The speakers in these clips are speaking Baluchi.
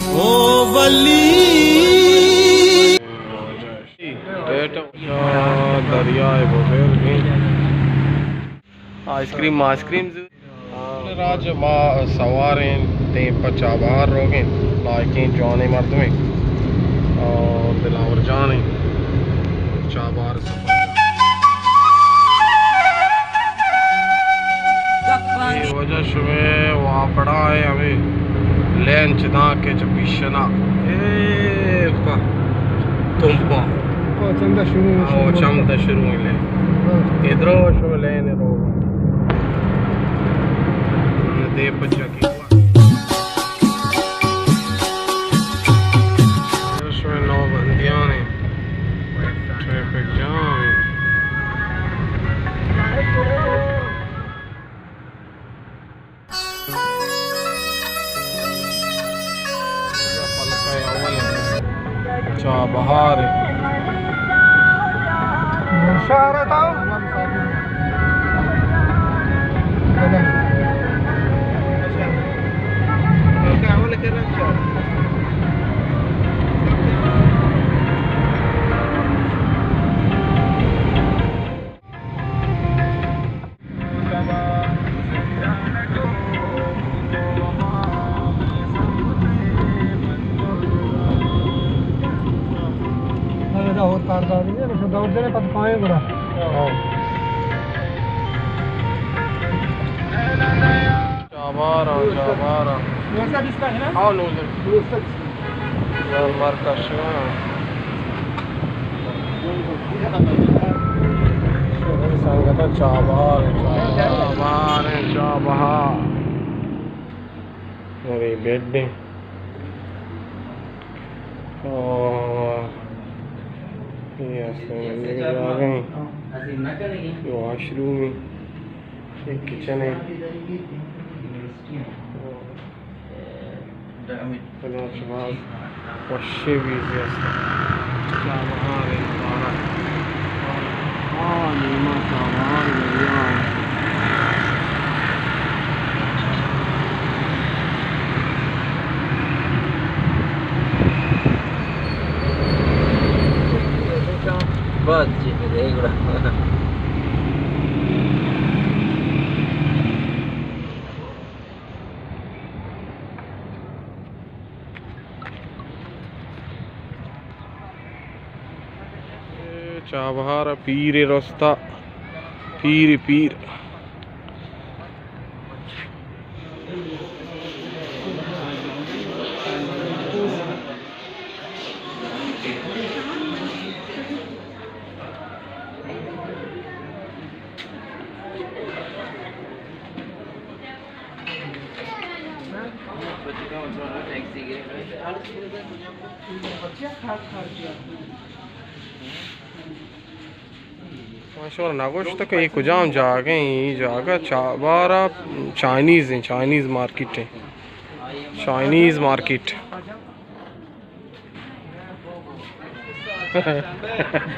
او ولی۔ دریائے بزرگ۔ آئس کریم، آئس کریم زو۔ راج ما سوار ایں، دیم پہ چابہار روگ ایں، لائقیں جوانیں مردمے اور دلاور جان ایں۔ چابہار سفر۔ اے واجہ شمے واپڑا ایں، ہمے لین چداں کہ چہ پیشنا۔ اے پا تمپا۔ او چمدا شروع ایں، او شروع۔ چمدا شروع ایں لین۔ ہاں۔ ادرو شمے لین رو۔ دے پچا کی۔ شمے نوبندیان ایں۔ ٹریفک جام ایں۔ چابہار۔ Chabahar, Chabahar. نوزدہ بیس کا ہے نا؟ ہاں، نوزدہ۔ نوزدہ بیس۔ مرکز۔ سنگتاں، چابہار، چابہار، چابہار۔ ارے بیڈ۔ او، یہ است ہے، یہ جاگہ ہے۔ یہ واش روم ہے۔ یہ کچن ہے۔ پدا چہ باز وشیں بیزے است۔ چابہار ایں مبارک۔ آ، نیما چابہار دریا ایں۔ بس جی، دے گڑا۔ چابہار ءَ پیر رستا، پیر پیر۔ ما شمارا نہ گوشت کہ اے کجام جاگہ ایں؟ اے جاگہ چابہار ءَ چائنیز ایں، چائنیز مارکیٹ ایں، چائنیز مارکیٹ۔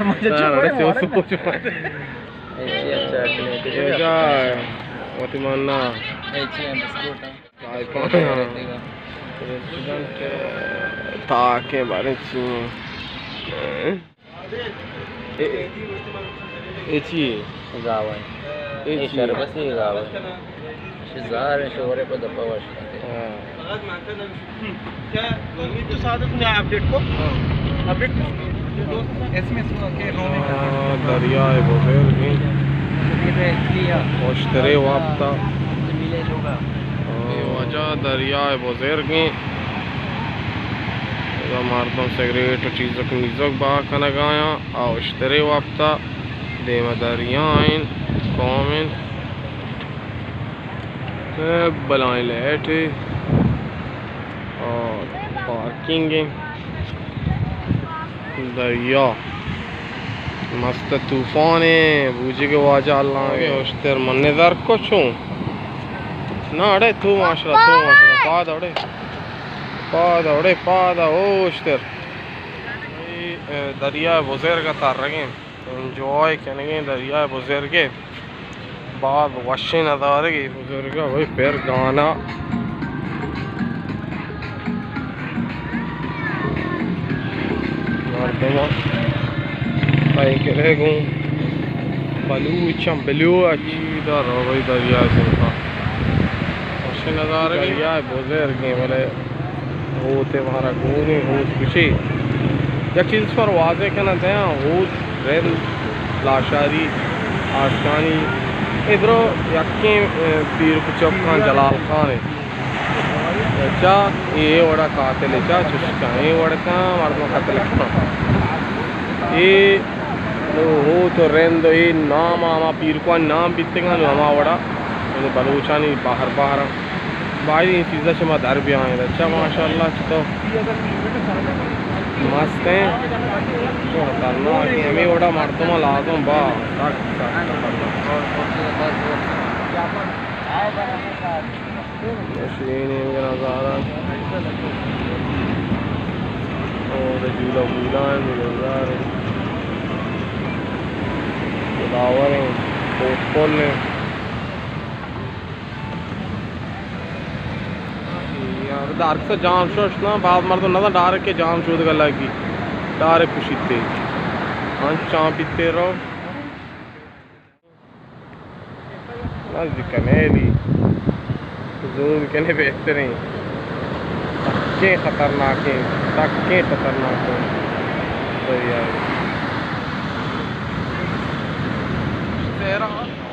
مجھے چپ پڑے مارے۔ اے چی اچھا چاکلیٹ اے جا، وتی مانا۔ اے چی ایں؟ بسکوٹ ایں۔ چائے پان۔ ریسٹورنٹ تاکیں باریں چی ایں؟ اے، اے چی ایں؟ گاوا ایں۔ اے اے چی ایں؟ شربت ایں، گاوا ایں۔ زار ایں، شورے پہ دپا وش کنت۔ ہاں۔ تو سادہ تمہیں اپڈیٹ کو؟ ہاں۔ اپڈیٹ کو؟ ایس ایم ایس کو کہ رونے کا۔ آ، دریائے بزرگ ایں۔ اشترے وپتا۔ اے واجہ دریائے بزرگ ایں۔ ادا مردم سگریٹ و چیزک میزک بہا کنگ ءَ آیاں۔ آ اشترے وپتا۔ دیم ءَ دریا ایں، قوم ایں۔ اے بلائیں لائٹ ایں۔ آ، پارکنگ ایں۔ دریا مست طوفان ایں، بوجی کہ واجہ اللہ ایں۔ اشتر من نظر کو چوں۔ نہ اڑے تو ماشاءاللہ، تو ماشاءاللہ۔ پاد اڑے۔ پاد اڑے، پاد او اشتر۔ اے، اے، دریائے بزرگ ءَ ترگ ایں۔ انجوائے کنگ ایں دریائے بزرگ ءَ۔ باز وشیں نظارگے بزرگ ءَ، بھئی پر گانا۔ سائیکل ءَ گوں بلوچاں بلوچ۔ ادا رو بھائی دریائے سرخا۔ وشیں نظارہ۔ دریائے بزرگیں، بلے ہوتے مارا گون ایں، ہوت کشی۔ یک چیز پر واضح کناں دیاں، ہوت، رند، لاشاری، آسکانی، اے درو یکیں، اے، پیر کچکاں جلال خان ایں۔ چا اے وڑا قاتل، چا چشکاں، اے وڑکاں مردم قتل کن۔ اے نو ہوت و رند و اے نام، ہما پیرکوانی نام بیتگاں، نو ہما وڑا یعنی بلوچانی بہر بہر۔ باید ایں چیزا شما در بیائیں۔ اچھا ماشاءاللہ چتو مست ایں۔ چو خطرناک ایں۔ ہمیں وڑا مردم لازم با۔ سخت، سخت خطرناک۔ مشین ایں نظارہ۔ اور جھولا بولا ایں، مزیدار ایں۔ بلاور ایں، پوت پل ایں۔ یار، ڈائریکٹ سے جام شوش نا، بعض مردم نہ ڈائریکٹ کے جام شود گلا کی، ڈائریکٹ کشیتے۔ ہاں، چاں پیتے رو۔ نزدیک کنیلی۔ زوم کنے بہتریں۔ سکیں خطرناکیں، سکیں خطرناکیں۔ دریا۔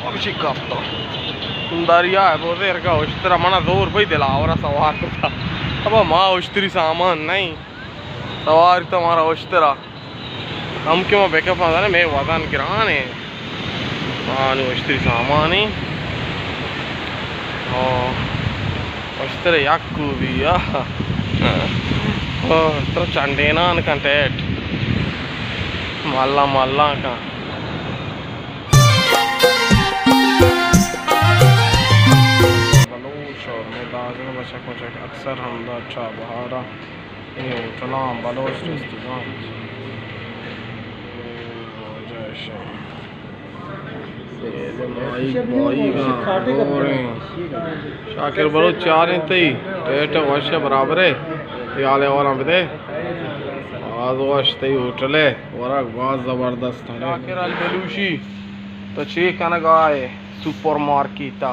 بچی کپتا۔ دریا ہے، بہت زیر کا اشترا منا زور بھئی دلاورا سوار کتا۔ ابا ما اشتری سامان نہیں۔ سواری تو مارا اشترا۔ ہم کہ ما بیک اپ آں، زانے مئے وزن گران ایں۔ ما نو اشتری سامان ایں۔ او اشترے یک کو بھی یا۔ او ترا چنڈینان کن ٹیٹ۔ مالا مالا کن۔ بلوچ اور مئے دازن بچک مچک اکثر ہمدا چابہارا۔ اے ہوٹلاں بلوچ ریسٹورانٹ۔ شاکر بلوچ چاریں تئی ریٹ وش برابر ہے، خیال ہے اور بدے۔ آز وش تئی ہوٹل ہے، ورگ باز زبردست ہے۔ شاکر البلوشی، تو چی کنگ آئے supermarket?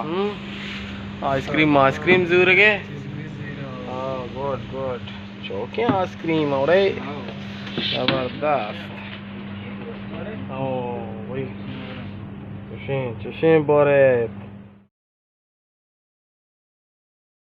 Ice cream, ice cream زورگے؟ ہاں، گڈ، گڈ۔ چوکیں آئس کریم، اوڑے زبردست۔ او بھائی، چشیں، چشیں بارے،